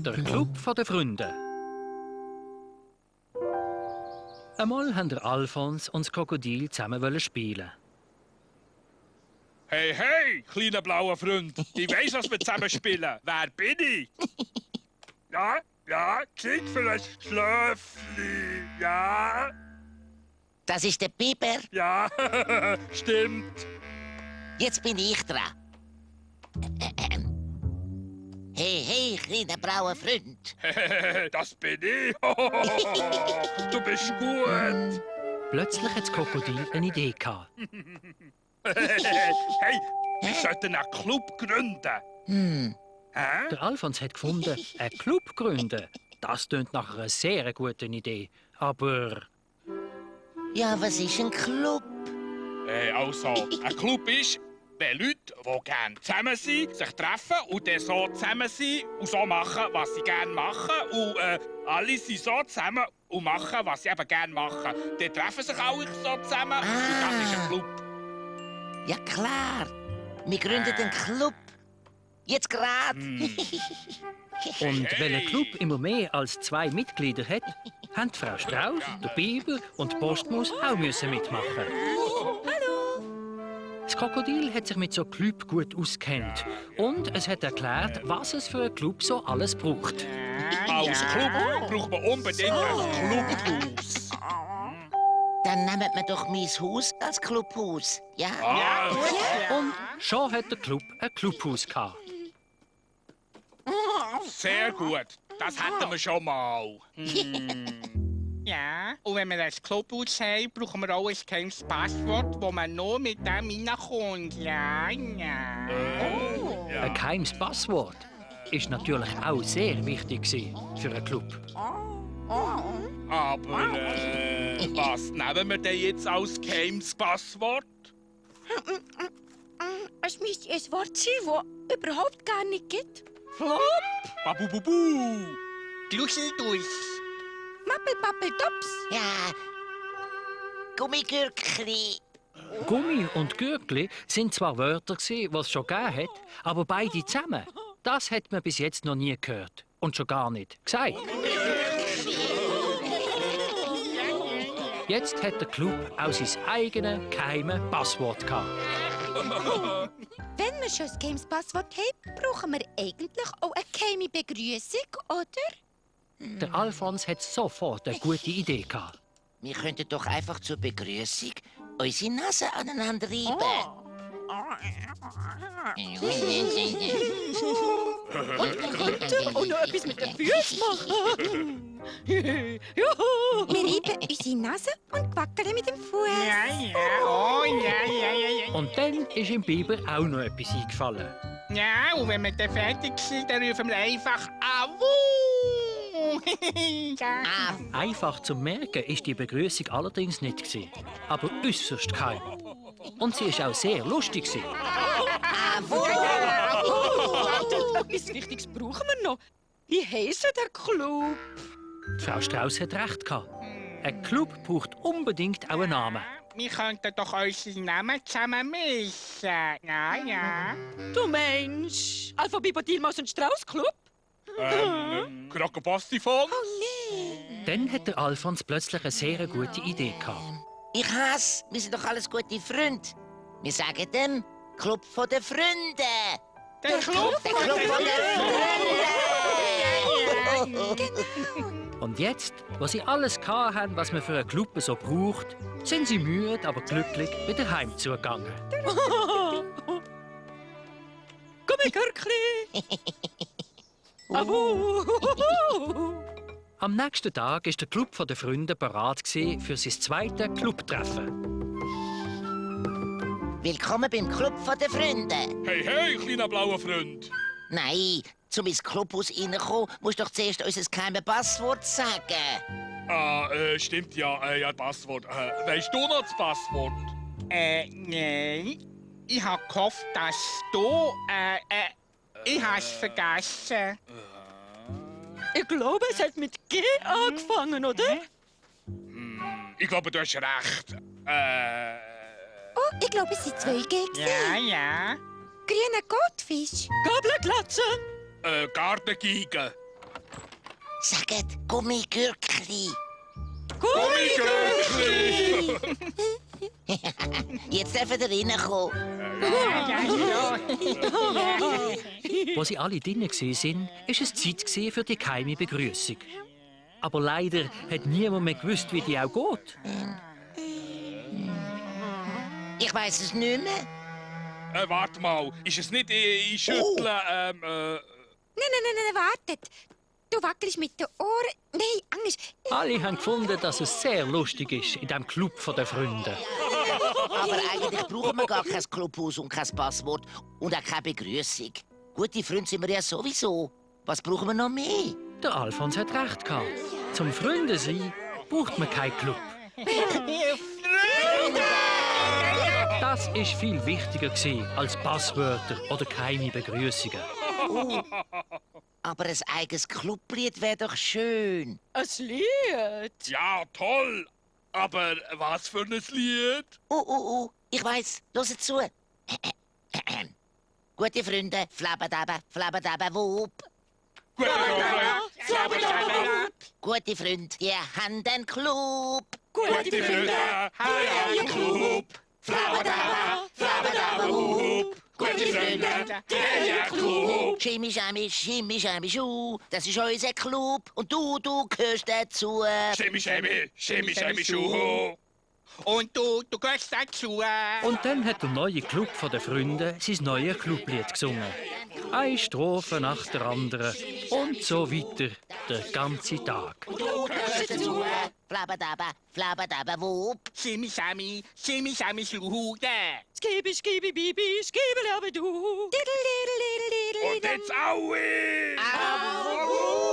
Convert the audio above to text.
Der Club der Freunde. Einmal haben der Alfons und das Krokodil zusammen spielen. Hey, hey, kleiner blauer Freund. Ich weiss, was wir zusammen spielen. Wer bin ich? Ja, Zeit für ein Schlöffli. Ja. Das ist der Biber. Ja, stimmt. Jetzt bin ich dran. Hey, kleiner blauer Freund. Das bin ich. Du bist gut. Plötzlich hat das Krokodil eine Idee gehabt. Hey, wir sollten einen Club gründen. Hä? Der Alfons hat gefunden, einen Club gründen. Das klingt nach einer sehr guten Idee. Aber Ja, was ist ein Club? Also, ein Club ist, wenn Leute, die gerne zusammen sind, sich treffen und dann so zusammen sind und so machen, was sie gerne machen. Und alle sind so zusammen und machen, was sie eben gerne machen. Dann treffen sich alle so zusammen und das ist ein Club. Ja, klar. Wir gründen einen Club. Jetzt gerade. und weil ein Club immer mehr als 2 Mitglieder hat, haben die Frau Strauß, der Biber und die Postmaus auch müssen mitmachen. Das Krokodil hat sich mit so Club gut auskennt und es hat erklärt, was es für einen Club so alles braucht. Als Club braucht man unbedingt ein Clubhaus. Dann nehmen wir doch mein Haus als Clubhaus. Ja? Und schon hat der Club ein Clubhaus gehabt. Sehr gut. Das hätten wir schon mal. Ja, und wenn wir ein Clubhaus haben, brauchen wir auch ein geheimes Passwort, wo man nur mit dem reinkommt. Ja. Ein geheimes Passwort ist natürlich auch sehr wichtig für einen Club. Aber was nehmen wir denn jetzt als geheimes Passwort? Es müsste ein Wort sein, das überhaupt gar nicht gibt. Flop, Babububu. Gluscheldusch. Mappelpappeltops. Ja. Gummigürkli. Gummi und Gürkli sind zwar Wörter, die es schon gegeben hat, aber beide zusammen, das hat man bis jetzt noch nie gehört. Und schon gar nicht gesagt. Jetzt hat der Club auch sein eigenes geheimes Passwort gehabt. Wenn wir schon ein geheimes Passwort haben, brauchen wir eigentlich auch eine geheime Begrüßung, oder? Der Alfons hat sofort eine gute Idee gehabt. Wir könnten doch einfach zur Begrüßung unsere Nase aneinander reiben. Und könnten auch noch etwas mit den Füßen machen. Wir reiben unsere Nase und wackeln mit dem Fuß. Ja. Und dann ist im Biber auch noch etwas eingefallen. Ja, und wenn wir dann fertig sind, dann rufen wir einfach Awu. Ja. Einfach zu merken ist die Begrüßung allerdings nicht gewesen, aber äußerst geheim. Und sie ist auch sehr lustig gewesen. Etwas Wichtiges brauchen wir noch. Wie heisst der Club? Die Frau Strauß hat recht gehabt. Ein Club braucht unbedingt auch einen Namen. Wir könnten doch unsere Namen zusammen mischen. Ja. Du Mensch, Alpha Biber Dilmaus und Strauß Club? Krokopastifon? Dann hat der Alfons plötzlich eine sehr gute Idee gehabt. Ich hasse, wir sind doch alles gute Freunde. Wir sagen dem Club der Freunde. Der Club Der Club der Freunde. Und jetzt, wo sie alles gehabt haben, was man für einen Club so braucht, sind sie müde, aber glücklich wieder heimzugegangen. Gummigürkli! Am nächsten Tag war der Club der Freunde bereit für sein zweites Clubtreffen. Willkommen beim Club der Freunde. Hey, kleiner blauer Freund. Nein, um ins Clubhaus reinkommen, musst du doch zuerst unser geheimes Passwort sagen. Stimmt ja, ja, Passwort. Weißt du noch das Passwort? Nein. Ich hab gehofft, dass du, ich hab's vergessen. Ich glaube, es hat mit G angefangen, oder? Ich glaube, du hast recht. Oh, ich glaube, es sind 2 G. Ja. Grüner Goldfisch. Gabelglatze. Gartengeige. Sagt Gummigürkli. Gummigürkli! Jetzt dürfen ihr reinkommen. Wo sie alle drinnen waren, war es Zeit für die geheime Begrüßung. Aber leider hat niemand mehr gewusst, wie die auch geht. Ich weiss es nicht mehr. Warte mal, ist es nicht in Schütteln, Nein, wartet. Du wackelst mit den Ohren. Nein, anders. Alle haben gefunden, dass es sehr lustig ist in diesem Club der Freunde. Aber eigentlich brauchen wir gar kein Clubhaus und kein Passwort und auch keine Begrüßung. Gute Freunde sind wir ja sowieso. Was brauchen wir noch mehr? Der Alfons hat recht gehabt. Zum Freunde sein braucht man keinen Club. Das war viel wichtiger als Passwörter oder geheime Begrüßungen. Aber ein eigenes Clublied wäre doch schön. Ein Lied. Ja, toll. Aber was für ein Lied? Ich weiss. Hört zu. Gute Freunde, flabadaba, wup. Gute Freunde, ihr habt einen Club. Gute Freunde, ein Club. Flabadaba, wup. Gute Freunde, ein Club. Schimmi, Schu. Das ist unser Club. Und du gehörst dazu. Schimmi, Schuh. Und du gehst dazu. Und dann hat der neue Club der Freunde sein neues Clublied gesungen. Eine Strophe nach der anderen und so weiter, den ganzen Tag. Du gehörst dazu. Flabadaba, wup. Schimmi, Schluhude. Skibi, bibi, skibele, aber du. Und jetzt Aue! Au.